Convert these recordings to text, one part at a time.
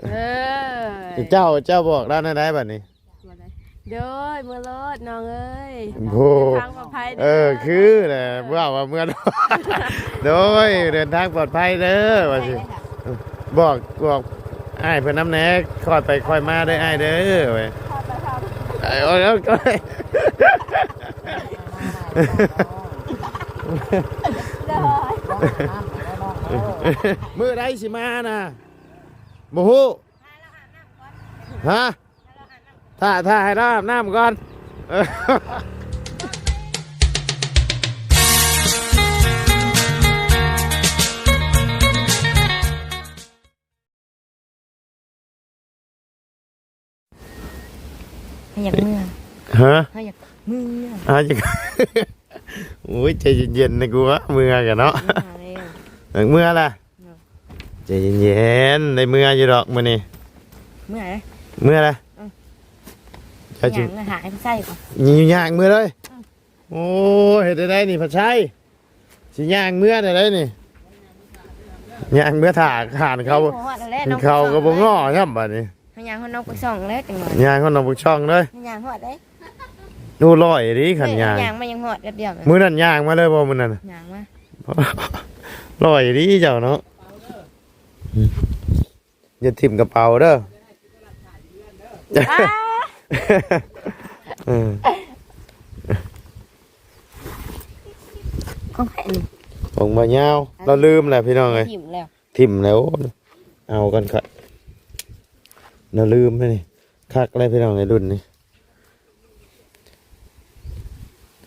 ເອີ ເຈົ້າ ເຈົ້າບອກລາວແນວໃດບັດນີ້? ໂດຍ ເມືອໂລດນ້ອງເອີຍ. ໂອ້ ເດີນທາງປອດໄພເດີ. ເອີ ຄືແຫຼະ ເວົ້າວ່າເມືອ ໂດຍ ເດີນທາງປອດໄພເດີ ວ່າຊິ. ບອກ ບອກອ້າຍເພິ່ນນຳແດ່ ຄ່ອຍໄປຄ່ອຍມາເດີອ້າຍເດີ ເອີຍ ເອົາ ເອົາ ມື້ໃດຊິມານະ? ບໍ່ຮູ້. ຮະ? ຖ້າ ຖ້າໃຫ້ລາວອາບນ້ຳກ່ອນ. ເອີ ເຮົາຢາກເມືອ. ຮະ? ເຮົາຢາກເມືອ. ອາ ຢາກ ໂອ້ຍ ໃຈເຢັນໆ ນະ ກູວ່າເມືອກັນເນາະ. ເມືອແລ້ວ ເມືອລະ. ໂດຍ ໃຈເຢັນໆ ໄດ້ເມືອຢູ່ດອກມື້ນີ້. ເມືອເດ້? ເມືອລະ. ເອີ ເຈົ້າຊິຍ່າງເມືອຫາໃຫ້ໃຊ້ກ່ອນ. ຍ່າງເມືອເລີຍ. ເອີ ໂອ້ ເຮັດໄດ້ນີ້ ພັດໄຊ ຊິຍ່າງເມືອໄດ້ນີ້ ຍ່າງເມືອຖ້າຮ້ານເຂົາ ເຂົາກໍບໍ່ງໍ້ຊ້ຳບາດນີ້. ຍ່າງຮອດໜອງປາກຊ່ອງແລ້ວ ຈັ່ງໜ້ອຍຍ່າງຮອດໜອງປາກຊ່ອງເລີຍ. ຍ່າງຮອດເດ້. ໂອ້ ລອຍອີ່ຫຼີຄັນຍ່າງ. ຍ່າງມາຍັງຮອດແປັບດຽວ. ມື້ນັ້ນຍ່າງມາເລີຍບໍ່? ມື້ນັ້ນຍ່າງມາ. ລອຍອີ່ຫຼີເຈົ້າເນາະ. ຢ່າຖິ້ມກະເປົາເດີ. ອ້າ ເອີ ຂອງໃຜນີ້? ຂອງບ່າວຍາວ. ລາວລືມແລ້ວພີ່ນ້ອງເອີຍ. ຖິ້ມແລ້ວ ຖິ້ມແລ້ວ. ເອົາກັນ ລາວລືມແລ້ວນີ້. ຄັກເລີຍພີ່ນ້ອງເອີຍ ລຸ້ນນີ້.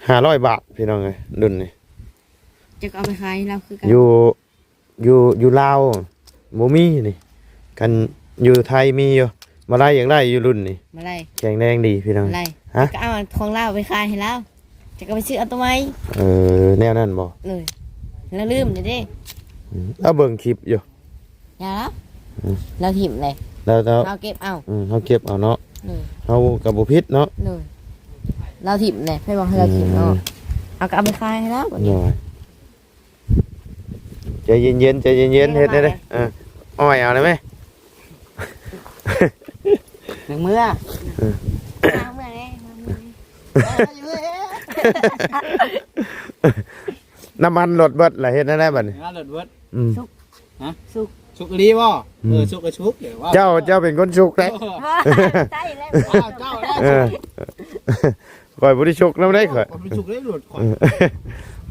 ຫ້າຮ້ອຍບາດພີ່ນ້ອງເອີຍ ລຸ້ນນີ້. ຈະເອົາໄປຂາຍໃຫ້ລາວຄືກັນ. ຢູ່ ຢູ່ ຢູ່ລາວບໍ່ມີນີ້. ຄັນຢູ່ໄທມີຢູ່. ມາໄລຢາກໄດ້ຢູ່ລຸ້ນນີ້. ມາໄລ ແຂງແຮງດີພີ່ນ້ອງ. ມາໄລ ຮະ? ກໍເອົາຂອງລາວໄປຂາຍໃຫ້ລາວ. ຈະກໍໄປຊື້ເອົາຕົວໃໝ່. ເອີ ແນວນັ້ນບໍ່? ເລີຍ ລາວລືມແລ້ວເດ້. ອືມ ລາວເບິ່ງຄລິບຢູ່. ຢ່າລະ. ອືມ ລາວຖິ້ມເລີຍ. ລາວ ລາວ ເຮົາເກັບເອົາ. ອືມ ເຮົາເກັບເອົາເນາະ. ໂດຍ ເຮົາກໍບໍ່ຜິດເນາະ. ໂດຍ ລາວຖິ້ມເລີຍ. ໃຜບອກໃຫ້ລາວຖິ້ມເນາະ? ອືມ ເອົາກໍເອົາໄປຂາຍໃຫ້ລາວ. ໂດຍ ໃຈເຢັນໆ ໃຈເຢັນໆ. ເຮັດແນວໃດ? ເອີ ອ້ອຍເອົາໄດ້ໄໝ? ຍັງເມືອ. ເອີ ເມືອເດ້ ເມືອເດ້. ນ້ຳມັນລົດເບິດລະ ເຮັດແນວໃດບັດນີ້? ນ້ຳມັນລົດເບິດ. ອືມ ສຸກ. ຮະ? ສຸກ. ສຸກອີ່ຫຼີບໍ່? ອືມ ເອີ ສຸກກໍສຸກເດ້. ເຈົ້າ ເຈົ້າເປັນຄົນສຸກເດ້. ບໍ່ ໃຊ່ແລ້ວ. ອ້າວ ເຈົ້າແລ້ວ. ເອີ ຂ້ອຍບໍ່ໄດ້ສຸກນຳເດ້ຂ້ອຍ. ບໍ່ໄດ້ສຸກເດ້ລົດຂ້ອຍ. ອືມ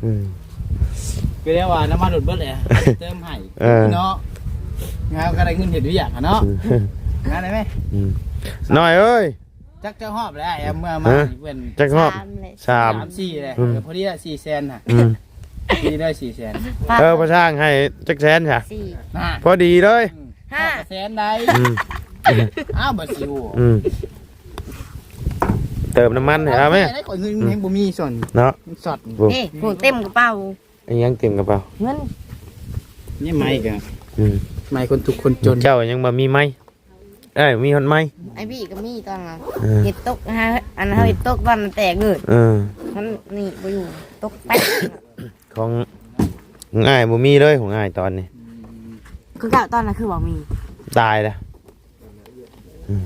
ອືມ ກໍໄດ້ວ່ານ້ຳມັນລົດເບິດແຫຼະ ເຕີມໃຫ້. ເອີ ເນາະ ເຮົາກໍໄດ້ເງິນເຮັດວຽກຫັ້ນເນາະ. ອືມ ງານໄດ້ໄໝ? ອືມ ນ້ອຍເອີຍ. ຈັກ ຈັກຮອບແລ້ວ ເມື່ອມາ. ຮະ? ນີ້ເພິ່ນ ຈັກຮອບ? ສາມແຫຼະ. ສາມ ສາມສີ່ແຫຼະ. ອືມ ເອີ ພໍດີລະສີ່ແສນຫັ້ນ. ອືມ ພໍດີໄດ້ສີ່ແສນ. ເອີ ພໍ່ຊ່າງໃຫ້ຈັກແສນຊະ? ສີ່ ນະ ພໍດີເລີຍ. ອືມ ຫ້າແສນໄດ້. ອືມ ອ້າວ ບໍ່ຊິວ. ອືມ ເຕີມນ້ຳມັນໃຫ້ລາວແມ້. ໄດ້ ຂ້ອຍເງິນ ອືມ ຍັງບໍ່ມີສ່ວນເນາະ. ມັນຊັອດ. ໂອ້ ເອີ ໂຫ ເຕັມກະເປົາ. ອີ່ຫຍັງເຕັມກະເປົາ? ເງິນ. ນີ້ໄມ້ກະ ອືມ ໄມ້ຄົນທຸກຄົນຈົນ. ເຈົ້າຍັງບໍ່ມີໄມ້. ອ້າຍມີຮອດໄມ້. ອ້າຍບີກໍມີຕອນນັ້ນ. ເອີ ເຮັດຕົກ ຫາ ອັນເຮົາເຮັດຕົກຕອນແຕກເລີຍ. ເອີ ມັນນີ້ບໍ່ຢູ່ ຕົກແຕກ. ຂອງ ຂອງອ້າຍບໍ່ມີເລີຍ ຂອງອ້າຍຕອນນີ້. ອືມ ຄືເກົ່າຕອນນັ້ນຄືບໍ່ມີ. ຕາຍແລ້ວ. ອືມ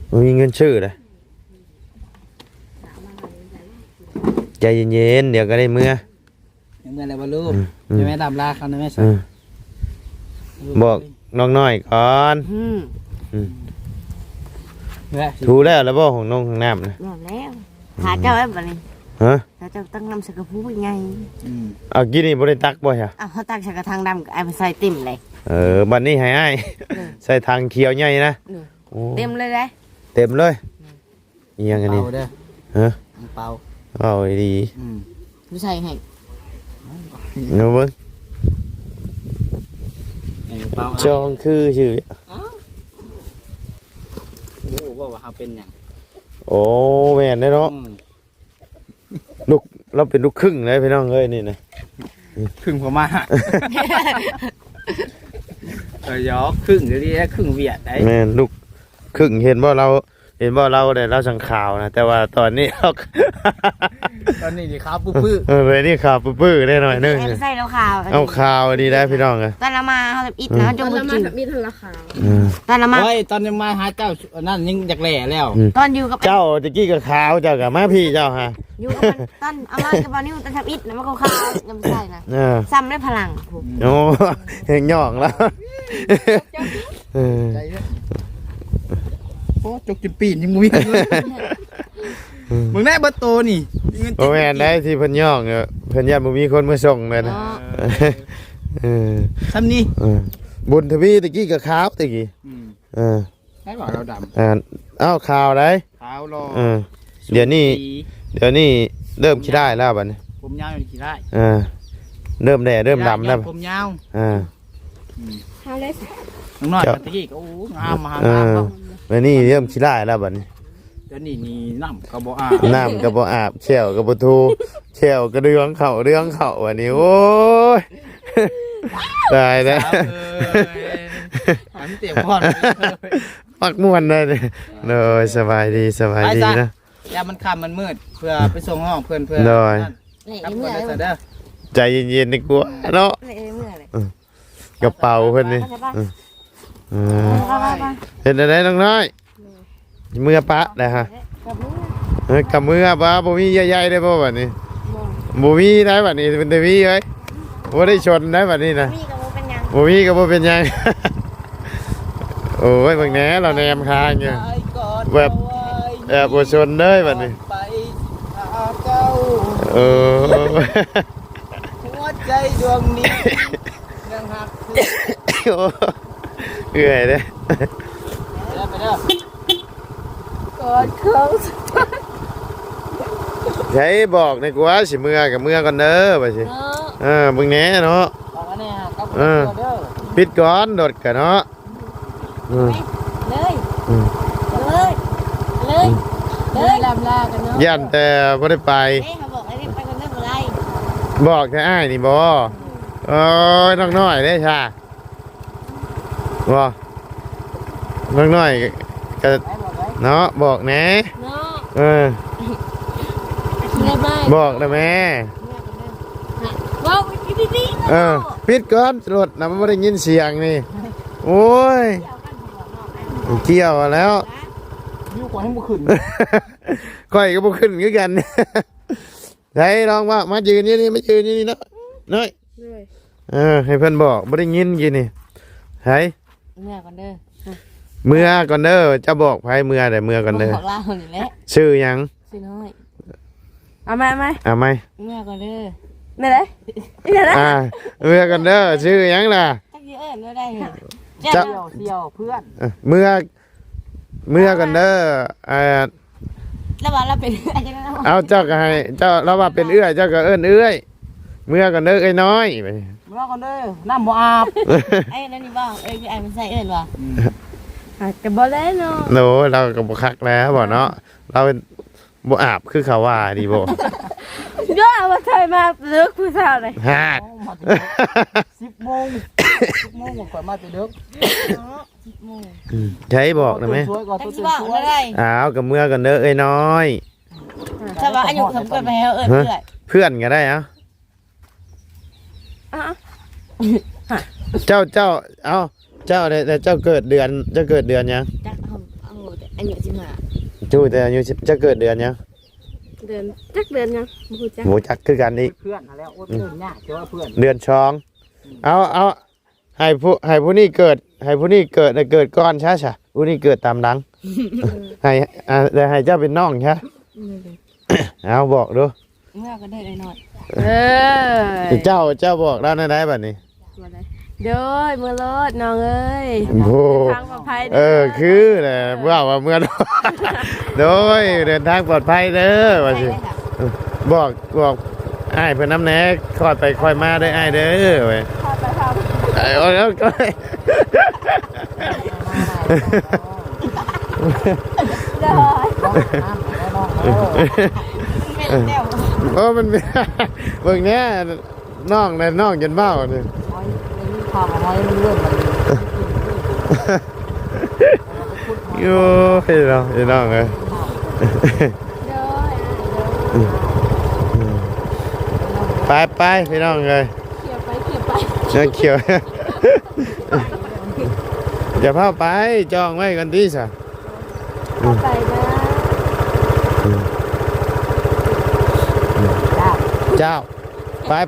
ບໍ່ມີເງິນຊື້ເລີຍ. ໃຈເຢັນໆ ດຽວກໍໄດ້ເມືອ. ຍັງເມືອແລ້ວບໍ່ລູກ? ອືມ ອືມ ແມ່ດຳລາເຂົາໄດ້ໄໝ? ອືມ ບອກນ້ອງນ້ອຍກ່ອນ. ອືມ ອືມ ແມ່ ຖືແລ້ວລະບໍ່ ຫ້ອງນົງຫ້ອງນ້ຳນະ? ແລ້ວ ແລ້ວ. ອືມ ຖ້າເຈົ້າແລ້ວບັດນີ້. ຮະ? ຖ້າເຈົ້າຕັກນ້ຳໃສ່ກະພູໃຫຍ່. ອືມ ເອົາ ກີ້ນີ້ບໍ່ໄດ້ຕັກບໍ່ຊະ? ເອົາ ເຮົາຕັກໃສ່ກະຖັງດຳ ກໍເອົາໄປໃສ່ເຕັມເລີຍ. ເອີ ບັດນີ້ໃຫ້ອ້າຍ ເອີ ໃສ່ຖັງຂຽວໃຫຍ່ນະ. ເອີ ໂອ້ ເຕັມເລີຍເດ້. ເຕັມເລີຍ. ອືມ ອີ່ຫຍັງອັນນີ້? ເປົາເດີ. ຮະ? ອັງເປົາ. ເວົ້າດີ. ອືມ ບໍ່ໃສ່ໃຫ້ ເອົາເບິ່ງ. ອັງເປົາ ຈອງຄືຊື່. ອ້າວ ບໍ່ຮູ້ວ່າເຮົາເປັນຫຍັງ. ໂອ້ ແມ່ນເດ້ເນາະ. ອືມ ລູກ ລາວເປັນລູກຄຶ່ງເດ້ພີ່ນ້ອງເອີຍ ນີ້ນະ. ຄຶ່ງພະມ້າ. ເອີ ຢອກ ຄຶ່ງອີ່ຫຼີ ຄຶ່ງຫວຽດໄດ໋. ແມ່ນ ລູກຄຶ່ງ ເຫັນບໍ່ ລາວ ເຫັນບໍ່ ລາວໄດ້ ລາວສັງຂາວນະ ແຕ່ວ່າຕອນນີ້ລາວ ຕອນນີ້ນີ້ຂາວປຶ້ໆ ເອີ ເວນີ້ຂາວປຶ້ໆແດ່ໜ້ອຍໜຶ່ງ ແຕ່ໃສ່ລາວຂາວ ເອົາຂາວດີໄດ້ພີ່ນ້ອງເອີຍ ຕອນລາວມາເຮົາທຳອິດນະ ເອີ ເຮົາຈົງບໍ່ຈື່ ຕອນລາວມາທຳອິດຫັ້ນລະຂາວ ເອີ ຕອນລາວມາ ໂອ້ຍ ຕອນຍັງມາຫາເຈົ້າ ອັນນັ້ນຍັງຢາກແຫຼ້ແລ້ວ ອືມ ຕອນຢູ່ກັບ ເຈົ້າຕະກີ້ກໍຂາວ ເຈົ້າກໍມາພີ້ເຈົ້າຫາ ຢູ່ກັບ ຕອນອາມາກັບບ່າວນິວ ຕອນທຳອິດນະ ມັນກໍຂາວ ນ້ຳໃສນະ ເອີ ຊ້ຳໄດ້ພະລັງ ໂອ້ ແຮງຍ່ອງລະ ເອີ ໂອ້ ຈົກຈົນປີນຍັງບໍ່ມີເງິນ ເບິ່ງແດ່ເບິດໂຕນີ້ ມີເງິນ ບໍ່ແມ່ນໄດ໋ ທີ່ເພິ່ນຍ່ອງ ເອີ ເພິ່ນຢ້ານບໍ່ມີຄົນມາສົ່ງແມ່ນ ເອີ ເອີ ຊ່ຳນີ້ ເອີ ບຸນທະວີຕະກີ້ກໍຂາວຕະກີ້ ອືມ ເອີ ໃຜວ່າລາວດຳ ອ່າ ເອົ້າ ຂາວໄດ໋ ຂາວຫຼໍ່ ເອີ ດຽວນີ້ ດຽວນີ້ເລີ່ມຂີ້ຮ້າຍແລ້ວບັດນີ້ ຜົມຍາວຂີ້ຮ້າຍ ເອີ ເລີ່ມແດ່ເລີ່ມດຳແລ້ວ ຜົມຍາວ ເອີ ອືມ ເຮົາເລີຍ ນ້ອຍຕະກີ້ກໍ ໂອ້ ງາມ ມາຫາງາມເນາະ ເອີ ບັດນີ້ເລີ່ມຂີ້ຮ້າຍແລ້ວບັດນີ້ ດຽວນີ້ນີ້ນ້ຳກໍບໍ່ອາບ ນ້ຳກໍບໍ່ອາບ ແຂ້ວກໍບໍ່ຖູ ແຂ້ວກໍເດືອງເຂົ້າເດືອງເຂົ້າ ບັດນີ້ ໂອ້ຍ ຕາຍແລ້ວ ສາວເອີຍ ອັນຕຽມກ່ອນ ມັກມ່ວນໄດ໋ ໂດຍ ສະບາຍດີ ສະບາຍດີນະ ໄປຊະ ຢ້ານມັນຄ່ຳມັນມືດ ເພື່ອໄປສົ່ງນ້ອງເພິ່ນ ເພື່ອ ໂດຍ ນັ້ນ ເອີ ກັບເມືອ ເດີ ໃຈເຢັນໆດີກວ່າເນາະ ເອີ ເມືອເລີຍ ເອີ ກະເປົາເພິ່ນນີ້ ໄປ ໄປ ໄປ ເອີ ເອີ ໄປ ໄປ ເຮັດແນວໃດນ້ອງນ້ອຍ ເມືອປະໄດ້ຫະ ກັບເມືອ ເອີ ກັບເມືອ ບໍ່ ບໍ່ມີເຍື່ອໃຍໄດ້ບໍ່ບັດນີ້ ບໍ່ ບໍ່ມີໄດ້ບັດນີ້ ບຸນທະວີເອີຍ ບໍ່ໄດ້ຊົນໄດ້ບັດນີ້ນະ ມີກໍບໍ່ເປັນຫຍັງ ບໍ່ມີກໍບໍ່ເປັນຫຍັງ ໂອ້ຍ ເບິ່ງແດ່ ລາວແນມຄ້າງຢູ່ ແບບ ແອບບໍ່ຊົນເລີຍບັດນີ້ ໄປຫາເຈົ້າ ເອີ ຫົວໃຈດວງນີ້ຍັງຮັກເທື່ອ ໂອ້ ເອື້ອຍເດ້ ໄປເດີ ໄປເດີ ກອດເຄິ່ງສຸດທ້າຍ ໃຜບອກແດ່ກວ່າ ຊິເມືອກໍເມືອກ່ອນເດີ ວ່າຊິ ເນາະ ເອີ ເບິ່ງແດ່ເນາະ ບອກວ່າແນ່ ກັບ ເອີ ເດີ ປິດກ່ອນ ລົດກະເນາະ ອືມ ເລີຍ ອືມ ເລີຍ ເລີຍ ອືມ ເລີຍ ລ່ຳລາກັນເນາະ ຢ້ານແຕ່ບໍ່ໄດ້ໄປ ເອີ ເຮົາບອກໃຫ້ໄປກັນເດີ ບໍ່ໄດ້ ບອກແຕ່ອ້າຍນີ້ບໍ່ ອືມ ໂອ້ຍ ນ້ອງນ້ອຍເດ້ຊະ ບໍ່ ນ້ອງນ້ອຍກໍ ເນາະ ບອກແດ່ ເນາະ ເອີ ບອກແດ່ແມ່ ເວົ້າດີໆ ເອີ ປິດກ່ອນ ລົດນະ ມັນບໍ່ໄດ້ຍິນສຽງນີ້ ໂອ້ຍ ກ່ຽວແລ້ວ ຢູ່ ຂ້ອຍຍັງບໍ່ຂຶ້ນ ຂ້ອຍກໍບໍ່ຂຶ້ນຄືກັນ ໃຜລອງວ່າ ມາຢືນຢູ່ນີ້ ມາຢືນຢູ່ນີ້ເນາະ ນ້ອຍ ໂດຍ ເອີ ໃຫ້ເພິ່ນບອກ ບໍ່ໄດ້ຍິນກີ້ນີ້ ໃຜ ເມືອກ່ອນເດີ ເມືອກ່ອນເດີ ເຈົ້າບອກໃຜ ເມືອໃດ ເມືອກ່ອນເດີ ບອກລາວນີ້ແຫຼະ ຊື່ຫຍັງ ຊື່ນ້ອຍ ເອົາໃໝ່ ເອົາໃໝ່ ເອົາໃໝ່ ເມືອກ່ອນເດີ ແນວໃດ ອີຫຍັງນະ ອ່າ ເມືອກ່ອນເດີ ຊື່ຫຍັງລະ ຈັກຊິເອີ້ນແນວໃດ ເຈົ້າ ສ່ຽວ ສ່ຽວ ເພື່ອນ ເອີ ເມືອ ເມືອກ່ອນເດີ ອ່າ ລາວວ່າລາວເປັນເອື້ອຍ ເອົາ ເຈົ້າກໍໃຫ້ ເຈົ້າ ລາວວ່າເປັນເອື້ອຍ ເຈົ້າກໍເອີ້ນເອື້ອຍ ເມືອກ່ອນເດີ ເອື້ອຍນ້ອຍ ເມືອກ່ອນເດີ ນ້ຳບໍ່ອາບ ເອີ ນັ້ນນີ້ບໍ່ ເອີ ຄືອ້າຍມັນໃສ່ເອີ້ນບໍ່ ອືມ ອາດຈະບໍ່ແລ້ວເນາະ ໂອ້ຍ ລາວກໍບໍ່ຄັກແລ້ວບໍ່ເນາະ ລາວບໍ່ອາບຄືເຂົາວ່ານີ້ບໍ່ ເດີ ເອົາມາໃສ່ມາເລິກຜູ້ສາວນີ້ ຮາດ ໂອ້ ມາເຖິງສິບໂມງ ສິບໂມງຂ້ອຍມາແຕ່ເດິກ ອືມ ໃຜບອກນະແມ່ ຈັກຊິບອກແນວໃດ ອ້າວ ກໍເມືອກ່ອນເດີ ເອື້ອຍນ້ອຍ ແຕ່ວ່າອາຍຸເທົ່າກັນໄປແລ້ວ ເອີ້ນເອື້ອຍ ເພື່ອນກໍໄດ້ ເອົ້າ ເຈົ້າ ເຈົ້າ ເອົ້າ ເຈົ້າ ແລ້ວເຈົ້າເກີດເດືອນ ເຈົ້າເກີດເດືອນຫຍັງ ຈັກ ເຮົາ ເຮົາອາຍຸສິບຫ້າ ຮູ້ແຕ່ອາຍຸສິບ ເຈົ້າເກີດເດືອນຫຍັງ ເດືອນ ຈັກເດືອນຫຍັງ ບໍ່ຮູ້ຈັກ ບໍ່ຈັກຄືກັນອີກ ເພື່ອນຫັ້ນແຫຼະ ໂອ້ຍ ເອີ້ນຍາກ ແຕ່ວ່າເພື່ອນ ເດືອນສອງ ເອົາ ເອົາ ໃຫ້ຜູ້ ໃຫ້ຜູ້ນີ້ເກີດ ໃຫ້ຜູ້ນີ້ເກີດ ໃຫ້ເກີດກ່ອນຊະ ຊະ ຜູ້ນີ້ເກີດຕາມຫຼັງ ໃຫ້ ອ່າ ແລ້ວໃຫ້ເຈົ້າເປັນນ້ອງຊະ ເອີ ເອົາ ບອກດູ ເມືອກໍໄດ້ນ້ອຍ ເອີ ເຈົ້າ ເຈົ້າບອກລາວແນວໃດບັດນີ້ ໂດຍ ເມືອໂລດນ້ອງເອີຍ ໂອ້ ທາງປອດໄພເດີ ເອີ ຄືແຫຼະ ເວົ້າວ່າເມືອໂລດ ໂດຍ ເດີນທາງປອດໄພເດີ ວ່າຊິ ບອກ ບອກອ້າຍເພິ່ນນຳແດ່ ຄ່ອຍໄປຄ່ອຍມາເດີອ້າຍເດີ ເອີຍ ເອົາ ເອົາ ໂດຍ ໂອ້ ມັນ ເບິ່ງແດ່ ນ້ອງແນ່ ນ້ອງຈົນເວົ້ານີ້ ຫອຍ ໄດ້ຍິນຂ່າວວ່າຫອຍມັນເລີ່ມ ມັນ ໂອ້ຍເນາະ ພີ່ນ້ອງເອີຍ. ໂດຍ ໄປໆ ພີ່ນ້ອງເອີຍ. ຂຽວໄປຂຽວໄປ ເອີ ຂຽວ ຢ່າພາໄປ ຈອງໄວ້ກ່ອນຕິຊະ. ເຂົ້າໄປເດີ ເຈົ້າ ເຈົ້າ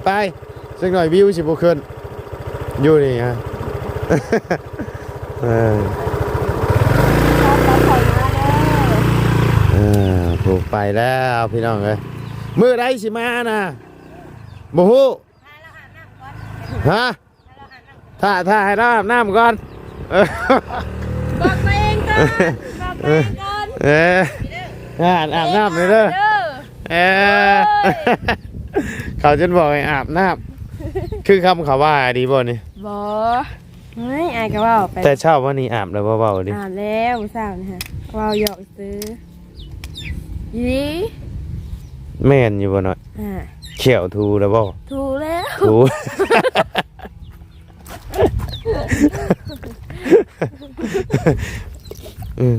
ໄປໆ. ຈັກໜ້ອຍວິວຊິບໍ່ຂຶ້ນຢູ່ນີ້ຮະ. ເອີ ເອີ ໂອ້ ໄປແລ້ວພີ່ນ້ອງເອີຍ. ມື້ໃດຊິມານະ ບໍ່ຮູ້. ຮະ ຖ້າ ຖ້າໃຫ້ລາວອາບນ້ຳກ່ອນ. ເອີ ບອກຕົວເອງກ່ອນ ບອກຕົວເອງກ່ອນ. ເອີ ອາບນ້ຳເດີ. ເອີ ໂອ້ຍ ເຂົາຈົນບອກໃຫ້ອາບນ້ຳ ຄືຄຳເຂົາວ່າດີບໍ່ນີ້? ບໍ່ ເຮີ້ຍ ອ້າຍກໍເວົ້າໄປ ແຕ່ເຊົ້າມານີ້ອາບແລ້ວບໍ່? ເວົ້າດິ ອາບແລ້ວມື້ເຊົ້ານີ້ຮະ ເວົ້າຢອກຊື່. ອີ່ຫຼີ ແມ່ນຢູ່ບໍ່ນ້ອຍ? ອ່າ ແຂ້ວຖູແລ້ວບໍ່? ຖູແລ້ວ ຖູ ອືມ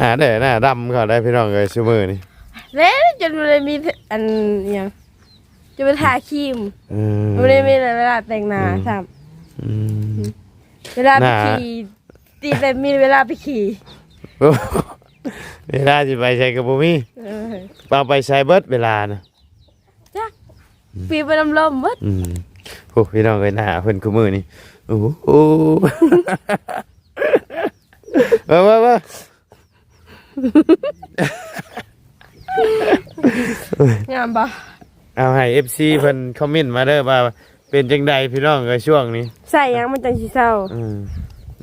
ອ່າ ໄດ້ໜ້າດຳເຂົ້າໄດ້ພີ່ນ້ອງເອີຍ ຊຸມື້ນີ້. ແລ້ວຈົນບໍ່ໄດ້ມີອັນຫຍັງ ຈະໄປທາຄຣີມ ເອີ ບໍ່ໄດ້ມີເວລາແຕ່ງໜ້າ ອືມ ຊ້ຳ ອືມ ເວລາໄປ ໜ້າ ຂີ່ ຕີແຕ່ມີເວລາໄປຂີ່ ເວລາຊິໄປໃສກໍບໍ່ມີ. ເອີ ເອົາໄປໃສເບິດເວລານະ ຈັກ ອືມ ປີໄປນຳລົມເບິດ. ອືມ ໂອ້ ພີ່ນ້ອງເອີຍ ໜ້າເພິ່ນຄູ່ມື້ນີ້ ໂອ້ໂຫ ເອີ ເອີ ເອີ ງາມບໍ່? ເອົາໃຫ້ເອັຟຊີເພິ່ນຄອມເມັນມາເດີວ່າເປັນຈັ່ງໃດພີ່ນ້ອງເອີຍຊ່ວງນີ້ ໃສ່ຫຍັງມັນຈັ່ງຊິເຊົາ. ອືມ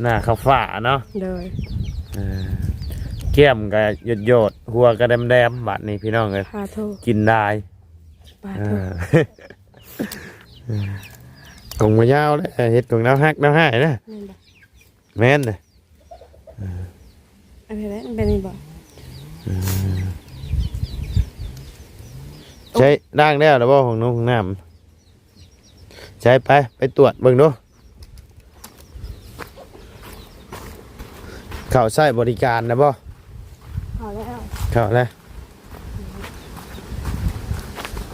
ໜ້າຂາວຝ້າເນາະ. ໂດຍ ເອີ ແກ້ມກໍຢອດໆ ຫົວກໍແດມໆ ບາດນີ້ພີ່ນ້ອງເອີຍ ປາໂທ ກິນຫຼາຍ ປາໂທ ເອີ ກົງມາຍາວເດ້ ເຮັດກົງແນວຮັກແນວຮ້າຍນະ. ແມ່ນບໍ່? ແມ່ນເດ້. ເອີ ອັນນີ້ແຫຼະ ມັນເປັນນີ້ບໍ່? ເອີ ໃຊ້ລ້າງແລ້ວລະບໍ່ ຫ້ອງນົງຫ້ອງນ້ຳ? ໃຊ້ໄປ ໄປຕວດເບິ່ງດູ ເຂົ້າໃຊ້ບໍລິການລະບໍ່? ເຂົ້າແລ້ວ ເຂົ້າແລ້ວ.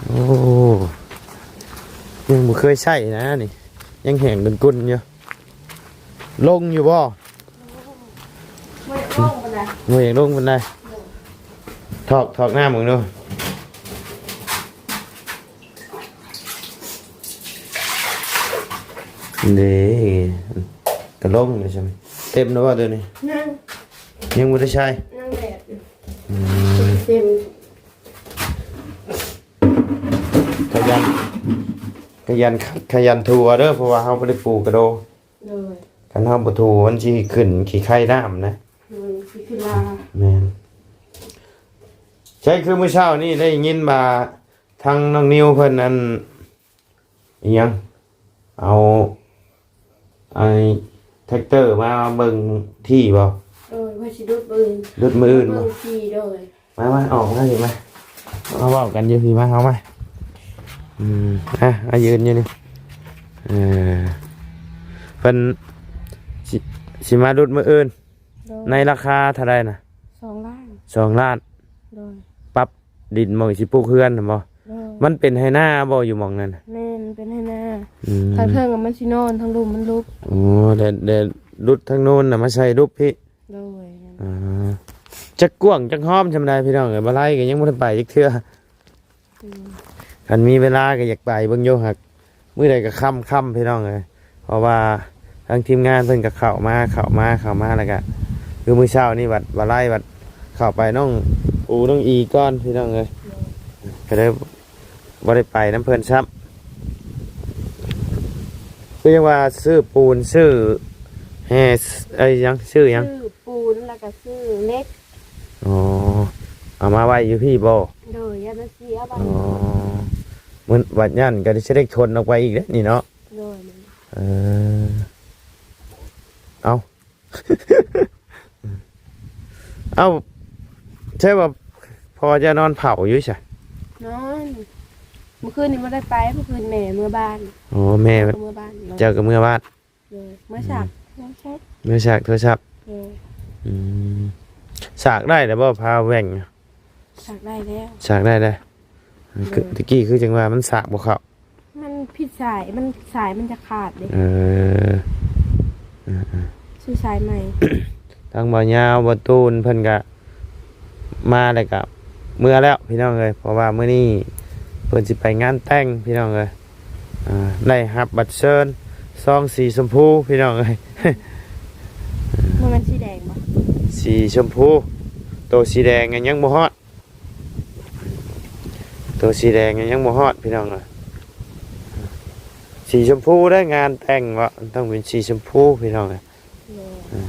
ໂອ້ ຍັງບໍ່ເຄີຍໃຊ້ນະນີ້ ຍັງແຫ້ງກຸ້ນໆຢູ່. ລົງຢູ່ບໍ່? ບໍ່ຢາກລົງປານໃດ ບໍ່ຢາກລົງປານໃດ. ຖອກ ຖອກນ້ຳເບິ່ງດູ. ເດ້ ກະລົງເລີຍຊັ້ນ. ເຕັມແລ້ວບໍ່ໂຕນີ້? ຍັງ ຍັງບໍ່ໄດ້ໃຊ້ ຍັງແດດຢູ່. ອືມ ເຕັມ. ຂະຫຍັນ ຂະຫຍັນຂັດ ຂະຫຍັນຖູເດີ ເພາະວ່າເຮົາບໍ່ໄດ້ປູກະໂດ. ໂດຍ ຄັນເຮົາບໍ່ຖູມັນຊິຂຶ້ນຂີ້ໄຄນ້ຳນະ. ໂດຍ ຊິຂຶ້ນລາ. ແມ່ນ. ໃຊ່ ຄືມື້ເຊົ້ານີ້ໄດ້ຍິນວ່າທາງນ້ອງນິວເພິ່ນ ອັນ ອີຫຍັງ ເອົາ ໄອ້ ແທຣັກເຕີມາເບິ່ງທີ່ບໍ່? ໂດຍ ວ່າຊິດຸດມື້ອື່ນ ດຸດມື້ອື່ນບໍ່? ເບິ່ງທີ່ ໂດຍ. ມາ ມາ ອອກມາພີ້ມາ ມາເວົ້າກັນຢູ່ພີ້ມາ ເຮົາມາ. ອືມ ອ່ະ ມາຢືນຢູ່ນີ້. ເອີ ເພິ່ນຊິ ຊິມາດຸດມື້ອື່ນ. ໂດຍ ໃນລາຄາເທົ່າໃດນະ? ສອງລ້ານ ສອງລ້ານ. ໂດຍ ປັບດິນໝ່ອງຊິປຸກເຮືອນຫັ້ນບໍ່? ໂດຍ ມັນເປັນໄຮ່ນາບໍ່ຢູ່ໝ່ອງນັ້ນ? ແມ່ນ ເປັນໄຮ່ນາ. ອືມ ທາງເທິງມັນຊິໂນນ ທາງລຸ່ມມັນຫຼຸບ. ໂອ້ ແລ້ວ ແລ້ວຫຼຸດທາງໂນນນະມາໃສ່ຫຼຸບພີ້. ໂດຍ ອ່າ ຈັກກວ້າງຈັກຫອມສ່ຳໃດພີ່ນ້ອງເອີຍ ບໍ່ໄລ່ກໍຍັງບໍ່ໄດ້ໄປຈັກເທື່ອ. ອືມ ຄັນມີເວລາກໍຢາກໄປເບິ່ງຢູ່ ຫາກມື້ໃດກໍຄ່ຳໆ ພີ່ນ້ອງເອີຍ ເພາະວ່າທາງທີມງານເພິ່ນກໍເຂົ້າມາ ເຂົ້າມາ ເຂົ້າມາ ແລ້ວກໍຄືມື້ເຊົ້ານີ້ບັດ ບໍ່ໄລ່ບັດເຂົ້າໄປນ້ອງອູນ້ອງອີກ່ອນ ພີ່ນ້ອງເອີຍ. ໂດຍ ກໍເລີຍ ບໍ່ໄດ້ໄປນຳເພິ່ນຊ້ຳ. ຄືຍັງວ່າຊື້ປູນ ຊື້ແຮ່ ເອີ ຫຍັງ ຊື້ຫຍັງ? ຊື້ປູນ ແລ້ວກໍຊື້ເຫຼັກ. ອໍ ເອົາມາໄວ້ຢູ່ພີ້ບໍ່? ໂດຍ ຢ້ານມັນເສຍໄປ. ອໍ ມື້ບັດຢ້ານກໍຊິໄດ້ຂົນອອກໄປອີກເດ້ນີ້ເນາະ. ໂດຍ ເອີ ເອົ້າ ເອົ້າ ໃຊ່ວ່າພໍ່ເຈົ້ານອນເຝົ້າຢູ່ຊະ? ນອນ ມື້ຄືນນີ້ບໍ່ໄດ້ໄປ ມື້ຄືນແມ່ເມືອບ້ານ. ອໍ ແມ່ ເຈົ້າກໍເມືອບ້ານ. ໂດຍ ເມືອສາກ ອືມ ໂທລະສັບ ເມືອສາກໂທລະສັບ. ໂດຍ ອືມ ສາກໄດ້ແລ້ວບໍ່ ພາແຫວ່ງ? ສາກໄດ້ແລ້ວ ສາກໄດ້ແລ້ວ. ໂດຍ ຄື ຕະກີ້ຄືຈັ່ງວ່າມັນສາກບໍ່ເຂົ້າ ມັນຜິດສາຍ ມັນ ສາຍມັນຈະຂາດເດ້. ເອີ ເອີໆ ຊື້ສາຍໃໝ່. ທາງບ່າວຍາວ ບ່າວຕູນ ເພິ່ນກະມາແລ້ວກະເມືອແລ້ວພີ່ນ້ອງເອີຍ ເພາະວ່າມື້ນີ້ເພິ່ນຊິໄປງານແຕ່ງພີ່ນ້ອງເອີຍ. ອ່າ ໄດ້ຮັບບັດເຊີນ ຊອງສີຊົມພູພີ່ນ້ອງເອີຍ. ບໍ່ແມ່ນສີແດງບໍ່? ສີຊົມພູ ໂຕສີແດງຍັງບໍ່ຮອດ ໂຕສີແດງຍັງບໍ່ຮອດພີ່ນ້ອງເອີຍ. ສີຊົມພູໄດ້ ງານແຕ່ງເນາະ ຕ້ອງເປັນສີຊົມພູພີ່ນ້ອງເອີຍ. ໂດຍ ອ່າ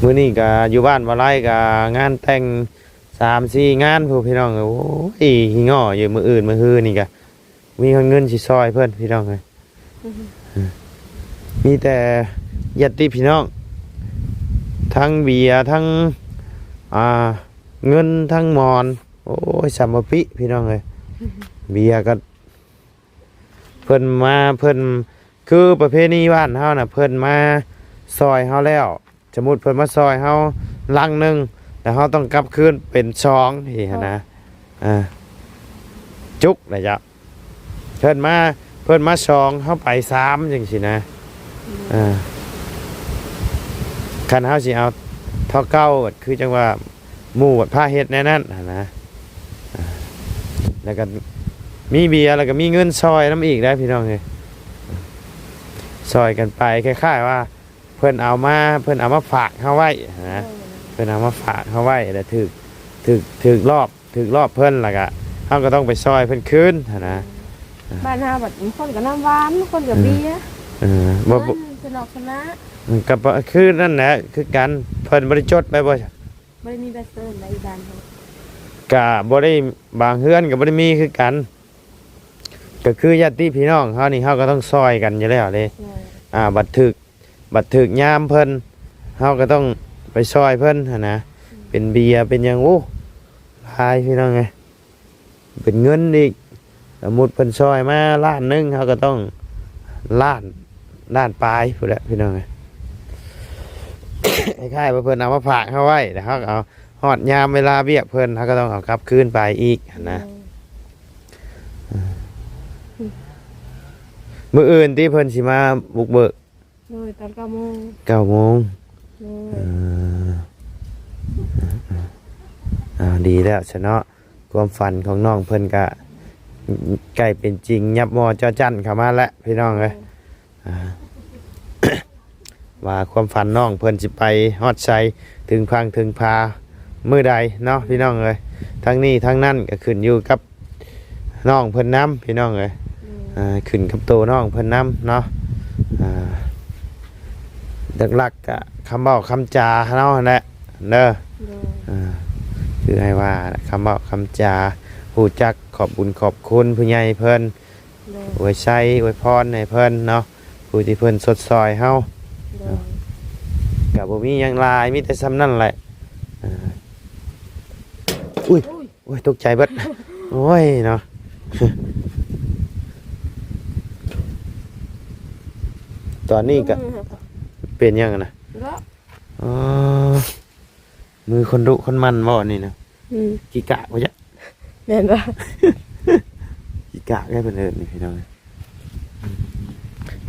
ມື້ນີ້ກະຢູ່ບ້ານບໍ່ໄລກະງານແຕ່ງສາມສີ່ງານພຸ້ນພີ່ນ້ອງເອີຍ. ໂອ້ຍ ຮີງໍ້ຢູ່ ມື້ອື່ນມື້ຮືນີ້ກະມີຮອດເງິນຊິຊ່ອຍເພິ່ນພີ່ນ້ອງເອີຍ. ອືຮຶ ມີແຕ່ຍາດຕິພີ່ນ້ອງ ທັງເບຍ ທັງ ອ່າ ເງິນ ທັງໝອນ. ໂອ້ຍ ສຳມະປິພີ່ນ້ອງເອີຍ. ເບຍກໍ ເພິ່ນມາ ເພິ່ນ ຄືປະເພນີບ້ານເຮົານະ ເພິ່ນມາຊ່ອຍເຮົາແລ້ວ ສົມມຸດເພິ່ນມາຊ່ອຍເຮົາລັງໜຶ່ງ ແລ້ວເຮົາຕ້ອງກັບຄືນເປັນສອງຊີ້ຫັ້ນນະ. ອ່າ ຈຸກນະເຈົ້າ ເພິ່ນມາ ເພິ່ນມາສອງ ເຮົາໄປສາມ ຈັ່ງຊີ້ນະ. ອືມ ອ່າ ຄັນເຮົາຊິເອົາເທົ່າເກົ່າ ຄືຈັ່ງວ່າ ໝູ່ພາເຮັດແນວນັ້ນຫັ້ນນະ. ອ່າ ແລ້ວກໍມີເບຍ ແລ້ວກໍມີເງິນຊ່ອຍນຳອີກໄດ໋ພີ່ນ້ອງເອີຍ. ຊ່ອຍກັນໄປ ຄ້າຍໆວ່າເພິ່ນເອົາມາ ເພິ່ນເອົາມາຝາກເຮົາໄວ້ນະ. ໂດຍ ເພິ່ນເອົາມາຝາກເຮົາໄວ້ ແລ້ວຖືກ ຖືກ ຖືກລອບ ຖືກລອບເພິ່ນ ແລ້ວກໍເຮົາກໍຕ້ອງໄປຊ່ອຍເພິ່ນຄືນຫັ້ນນະ. ບ້ານເຮົາບັດຄົນກໍນ້ຳຫວານ ຄົນກໍເບຍ. ເອີ ບໍ່ ບໍ່ ມັນສະໜອກສະໜາ. ມັນກໍຄືນັ້ນແຫຼະ ຄືກັນ. ເພິ່ນບໍ່ໄດ້ຈົດໄວ້ບໍ່? ບໍ່ໄດ້ມີໃບເຊີນໃນບ້ານເຮົາ ກະບໍ່ໄດ້ ບາງເຮືອນກໍບໍ່ໄດ້ມີຄືກັນ. ກໍຄືຍາດຕິພີ່ນ້ອງເຮົານີ້ ເຮົາກໍຕ້ອງຊ່ອຍກັນຢູ່ແລ້ວເດ້. ໂດຍ ອ່າ ບັດຖືກ ບັດຖືກຍາມເພິ່ນ ເຮົາກໍຕ້ອງໄປຊ່ອຍເພິ່ນຫັ້ນນະ. ອືມ ເປັນເບຍເປັນຫຍັງ ໂອ້ ຫຼາຍພີ່ນ້ອງເອີຍ. ເປັນເງິນອີກ ສົມມຸດເພິ່ນຊ່ອຍມາລ້ານໜຶ່ງ ເຮົາກໍຕ້ອງລ້ານ ລ້ານປາຍພຸ້ນແຫຼະພີ່ນ້ອງເອີຍ. ຄ້າຍໆວ່າເພິ່ນເອົາມາຝາກເຮົາໄວ້ ແລ້ວເຮົາກໍເອົາ ຮອດຍາມເວລາວຽກເພິ່ນ ເຮົາກໍຕ້ອງເອົາກັບຄືນໄປອີກຫັ້ນນະ. ໂດຍ ມື້ອື່ນຕິເພິ່ນຊິມາບຸກເບີກ? ໂດຍ ຕອນເກົ້າໂມງ. ເກົ້າໂມງ. ໂດຍ ເອີ ເອີ ເອີ ເອີ ເອົາ ດີແລ້ວຊະເນາະ. ຄວາມຝັນຂອງນ້ອງເພິ່ນກະໃກ້ເປັນຈິງ ຫຍັບມໍ່ຈໍ້ຈັ້ນເຂົ້າມາແລ້ວພີ່ນ້ອງເອີຍ. ໂດຍ ອ່າ ວ່າຄວາມຝັນນ້ອງເພິ່ນຊິໄປຮອດໃສ ເຖິງຝັ່ງເຖິງຜາມື້ໃດເນາະ ໂດຍ ພີ່ນ້ອງເອີຍ. ທັງນີ້ທັງນັ້ນກໍຂຶ້ນຢູ່ກັບ ນ້ອງເພິ່ນນຳ ພີ່ນ້ອງເອີຍ. ໂດຍ ອ່າ ຂຶ້ນກັບໂຕນ້ອງເພິ່ນນຳເນາະ. ອ່າ ຫຼັກໆກະຄຳເວົ້າຄຳຈາເຮົາຫັ້ນແຫຼະເດີ. ໂດຍ ອ່າ ຄືໃຫ້ວ່າຄຳເວົ້າຄຳຈາ ຮູ້ຈັກຂອບບຸນຂອບຄຸນຜູ້ໃຫຍ່ເພິ່ນ. ໂດຍ ອວຍໄຊອວຍພອນໃຫ້ເພິ່ນເນາະ ຜູ້ທີ່ເພິ່ນຊົດຊ່ອຍເຮົາ. ໂດຍ ກະບໍ່ມີຫຍັງຫຼາຍ ມີແຕ່ສ່ຳນັ້ນແຫຼະ. ອ່າ ອຸ້ຍ ໂອ້ຍ ໂອ້ຍ ຕົກໃຈເບິດ. ໂອ້ຍເນາະ ຕອນນີ້ກະ ອືມ ເປັນຫຍັງນະ? ເນາະ ອໍ ມືຄົນດຸຄົນໝັ່ນບໍ່ນີ້ນະ? ອືມ ກິກະບໍ່ຈະ ແມ່ນບໍ່? ກິກະແດ່ເພິ່ນເອີ້ນນີ້ພີ່ນ້ອງ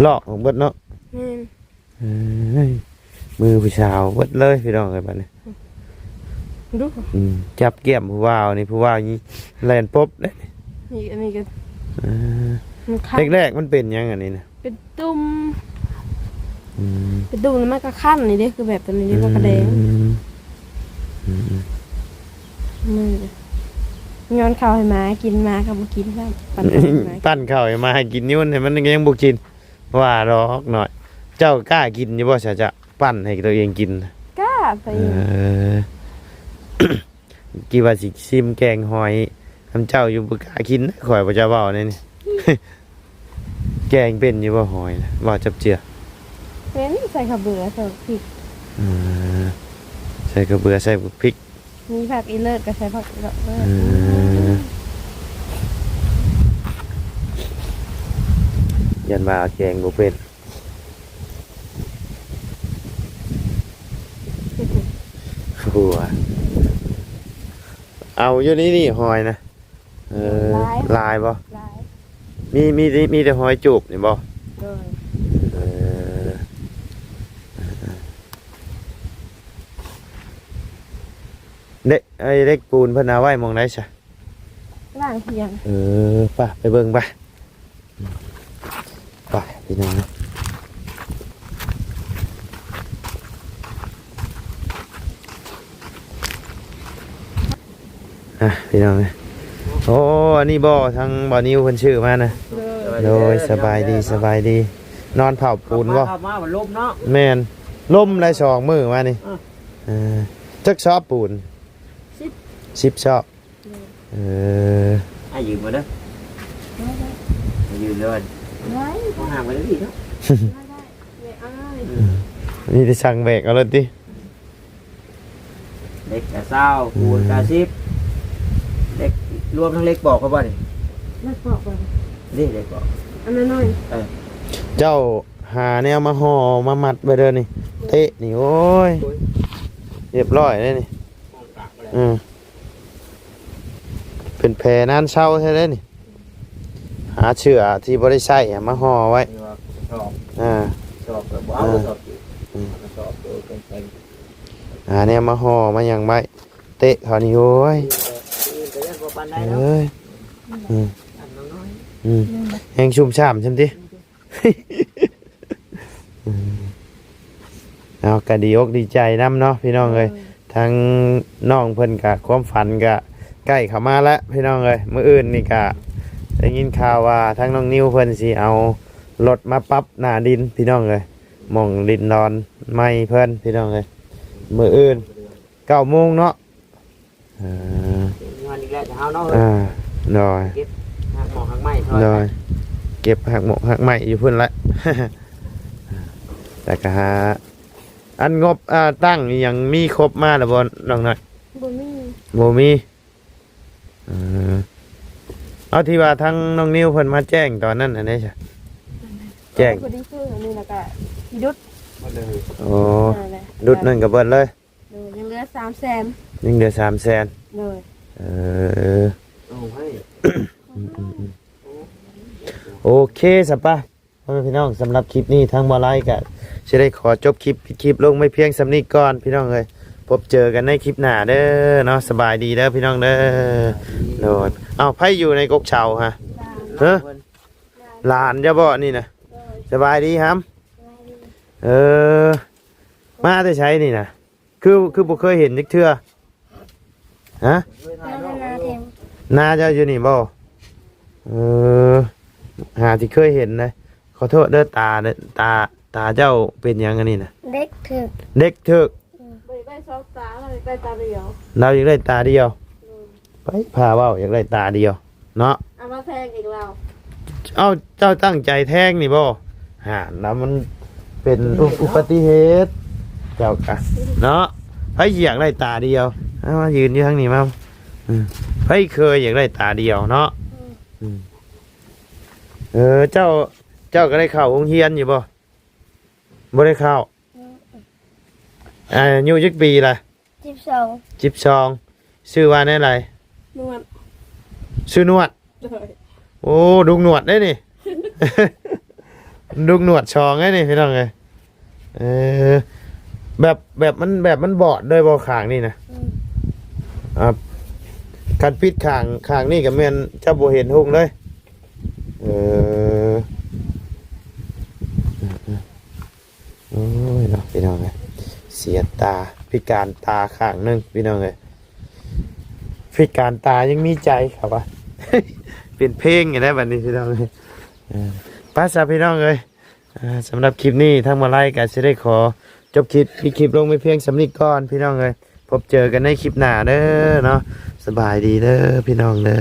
ລອກອອກເບິດເນາະ. ແມ່ນ ເອີຍ ມືຜູ້ສາວເບິດເລີຍພີ່ນ້ອງເອີຍ ບາດນີ້ ດູ ອືມ ຈັບກ້ຽມຜູ້ບ່າວນີ້ ຜູ້ບ່າວນີ້ແລ່ນປົບເດ້. ນີ້ ອັນນີ້ກໍ ເອີ ມັນຄັນ ແລກໆມັນເປັນຫຍັງອັນນີ້ນະ? ເປັນຕຸ່ມ ອືມ ເປັນຕຸ່ມແລ້ວມັນກໍຄັນນີ້ເດ້ ຄືແບບຕົວນີ້ເດ້ ອືມ ມັນກໍແດງ ອືມ ມື້ນີ້ ໂຍນເຂົ້າໃຫ້ໝາກິນ ໝາກໍບໍ່ກິນຊ້ຳ ປັ້ນເຂົ້າໃຫ້ໝາກິນ ປັ້ນເຂົ້າໃຫ້ໝາກິນ ໂຍນໃຫ້ມັນກໍຍັງບໍ່ກິນ. ວ່າດອກໜ້ອຍ ເຈົ້າກ້າກິນຢູ່ບໍ່ຊະ ຈະປັ້ນໃຫ້ຕົວເອງກິນ? ກ້າໄປ ເອີ ຄິດວ່າຊິຊິມແກງຫອຍນຳເຈົ້າຢູ່ ບໍ່ກ້າກິນ ຂ້ອຍບໍ່ຈະເວົ້າແນວນີ້. ແກງເປັນຢູ່ບໍ່ຫອຍນະ? ເວົ້າຈັບເຈືອ ເປັນ ໃສ່ເຂົ້າເບືອ ໃສ່ບັກພິກ ເອີ ໃສ່ເຂົ້າເບືອ ໃສ່ບັກພິກ. ມີຜັກອີເລີດກໍໃສ່ຜັກອີເລີດ ເອີ ຢ້ານວ່າແກງບໍ່ເປັນ. ຫົວ ເອົາຢູ່ໃນນີ້ຫອຍນະ. ເອີ ຫຼາຍ ຫຼາຍບໍ່? ຫຼາຍ. ມີ ມີ ມີແຕ່ຫອຍຈູບນີ້ບໍ່? ໂດຍ. ເອີ ເດັກ ໄອ້ເຫຼັກປູນເພິ່ນເອົາໄວ້ໝ່ອງໃດຊະ? ລ້າງຖຽງ. ເອີ ໄປ ໄປເບິ່ງໄປ. ໄປພີ່ນ້ອງ ອ່ະ ພີ່ນ້ອງ. ໂອ້ ອັນນີ້ບໍ່ ທາງບ່າວນິວເພິ່ນຊື້ມານະ? ໂດຍ ໂດຍ ສະບາຍດີ ສະບາຍດີ. ນອນເຜົາປູນບໍ່? ມາ ມາ ມາລົມເນາະ. ແມ່ນ ລົມໄດ້ສອງມື້ມານີ້. ເອີ ເອີ ຈັກຊອບປູນ? ສິບ ສິບຊອບ. ເອີ ໃຫ້ຢືມມາເດີ ໃຫ້ຢືມເດີ. ໄດ້ ບໍ່ຫ້າມກັນເລີຍເນາະ. ໄດ້ ໄດ້ ເອີ ມີແຕ່ສັ່ງແບກເອົາໂລດຕິ. ເຫຼັກກະຊາວ ປູນກະສິບ ເຫຼັກ ລວມທັງເຫຼັກປອກເຂົາບໍ່ນີ້? ເຫຼັກປອກບໍ່? ນີ້ເຫຼັກປອກ ອັນນ້ອຍໆ. ເອີ ເຈົ້າຫາແນວມາຫໍ່ມາມັດໄວ້ເດີນີ້. ເຕະນີ້ ໂອ້ຍ ໂອ້ຍ ຮຽບຮ້ອຍເດ້ນີ້. ເອີ ເປັນແຜນານເຊົາແທ້ເດ້ນີ້. ຫາເສື້ອທີ່ບໍ່ໄດ້ໃຊ້ມາຫໍ່ໄວ້. ເອີ ຊອບກໍບໍ່ເອົາ ຊອບ ອືມ ຊອບໂຕແຂງໆ. ຫາແນວມາຫໍ່ມາຫຍັງໄວ້ ເຕະເຂົານີ້ ໂອ້ຍ ເອີຍ ອືມ ແຮງຊຸ່ມຊ້ຳຊັ້ນຕິ. ເອົາ ກໍດີອົກດີໃຈນຳເນາະພີ່ນ້ອງເອີຍ. ໂດຍ ທາງນ້ອງເພິ່ນກະຄວາມຝັນກະໃກ້ເຂົ້າມາແລ້ວພີ່ນ້ອງເອີຍ. ມື້ອື່ນນີ້ກະໄດ້ຍິນຂ່າວວ່າທາງນ້ອງນິວເພິ່ນຊິເອົາລົດມາປັບໜ້າດິນພີ່ນ້ອງເອີຍ ໝ່ອງດິນດອນໃໝ່ເພິ່ນພີ່ນ້ອງເອີຍ. ມື້ອື່ນເກົ້າໂມງເນາະ. ເອີ ຍອດອີກແລ້ວເຮົາເນາະ. ອ່າ ໂດຍ ເກັບຮາກໝອກຮາກໄມ້ ໂດຍ ເກັບຮາກໝອກຮາກໄມ້ຢູ່ພຸ້ນແຫຼະ. ແລ້ວກໍຫາ ອັນງົບ ອ່າ ຕັ້ງອີ່ຫຍັງມີຄົບມາແລ້ວບໍ່ນ້ອງນ້ອຍ? ບໍ່ມີ ບໍ່ມີ. ເອີ ເອົາ ທີ່ວ່າທາງນ້ອງນິວເພິ່ນມາແຈ້ງຕອນນັ້ນຫັ້ນເດ້ ແຈ້ງ ພໍດີຊື້ອັນນີ້ແລ້ວກໍດຸດ. ໂອ້ ດຸດນັ້ນກໍເບິດເລີຍ. ໂດຍ ຍັງເຫຼືອສາມແສນ ຍັງເຫຼືອສາມແສນ. ໂດຍ ເອີ ໂອເຄ ສະປະ ພໍ່ແມ່ພີ່ນ້ອງ ສຳລັບຄລິບນີ້ທາງບໍ່ໄລກໍຊິໄດ້ຂໍຈົບຄລິບ ຄລິບລົງໄວ້ພຽງສ່ຳນີ້ກ່ອນພີ່ນ້ອງເອີຍ. ພົບເຈີກັນໃນຄລິບໜ້າເດີເນາະ. ສະບາຍດີເດີພີ່ນ້ອງເດີ. ໂດຍ ເອົ້າ ໃຜຢູ່ໃນກົກເສົາຫະ? ຫື ຫຼານເຈົ້າບໍ່ນີ້ນະ? ສະບາຍດີຫຳ. ເອີ ມາແຕ່ໃສນີ້ນະ? ຄື ຄືບໍ່ເຄີຍເຫັນຈັກເທື່ອ ຮະ? ນາເຈົ້າຢູ່ນີ້ບໍ່? ເອີ ຫາທີ່ເຄີຍເຫັນນະ. ຂໍໂທດເດີ ຕາ ຕາ ຕາເຈົ້າເປັນຫຍັງອັນນີ້ນະ? ເດັກຖືກ ເດັກຖືກ. ອືມ ບໍ່ຢາກໄດ້ສອງຕາ ລາວຢາກໄດ້ຕາດຽວ ລາວຢາກໄດ້ຕາດຽວ. ອືມ ໄປພາເວົ້າ ຢາກໄດ້ຕາດຽວເນາະ. ເອົາມາແທງອີກແລ້ວ. ເອົ້າ ເຈົ້າຕັ້ງໃຈແທງນີ້ບໍ່? ຫາ ແລ້ວມັນເປັນອຸ ອຸປະຕິເຫດ ເຈົ້າກະເນາະ. ໃຜຊິຢາກໄດ້ຕາດຽວ? ເອົາ ມາຢືນຢູ່ທາງນີ້ມາ. ເອີ ໃຜເຄີຍຢາກໄດ້ຕາດຽວເນາະ? ອືມ ອືມ ເອີ ເຈົ້າ ເຈົ້າກໍໄດ້ເຂົ້າໂຮງຮຽນຢູ່ບໍ່? ບໍ່ໄດ້ເຂົ້າ. ອືມ ອາຍຸຈັກປີລະ? ສິບສອງ ສິບສອງ. ຊື່ວ່າແນວໃດ? ນວດ ຊື່ນວດ. ໂດຍ ໂອ້ ລຸງໜວດເດ້ນີ້ ລຸງໜວດສອງເດ້ນີ້ພີ່ນ້ອງເອີຍ. ເອີ ແບບ ແບບມັນ ແບບມັນບອດດ້ວຍບໍ່ຂ້າງນີ້ນະ? ອືມ ອ່າ ຄັນປິດຂ້າງ ຂ້າງນີ້ກໍແມ່ນຈະບໍ່ເຫັນຮຸ່ງເລີຍ. ເອີ ໂອ້ຍເນາະ ພີ່ນ້ອງເອີຍ ເສຍຕາ ພິການຕາຂ້າງໜຶ່ງ ພີ່ນ້ອງເອີຍ. ພິການຕາຍັງມີໃຈ ເຂົາວ່າ ເປັນເພງຢູ່ໃດ໋ບັດນີ້ ພີ່ນ້ອງເອີຍ. ເອີ ໄປຊະ ພີ່ນ້ອງເອີຍ. ອ່າ ສຳລັບຄລິບນີ້ ທາງມາໄລກໍຊິໄດ້ຂໍຈົບຄລິບ ປິດຄລິບລົງໄວ້ພຽງສ່ຳນີ້ກ່ອນ ພີ່ນ້ອງເອີຍ. ພົບເຈີກັນໃນຄລິບໜ້າເດີເນາະ. ສະບາຍດີເດີພີ່ນ້ອງເດີ.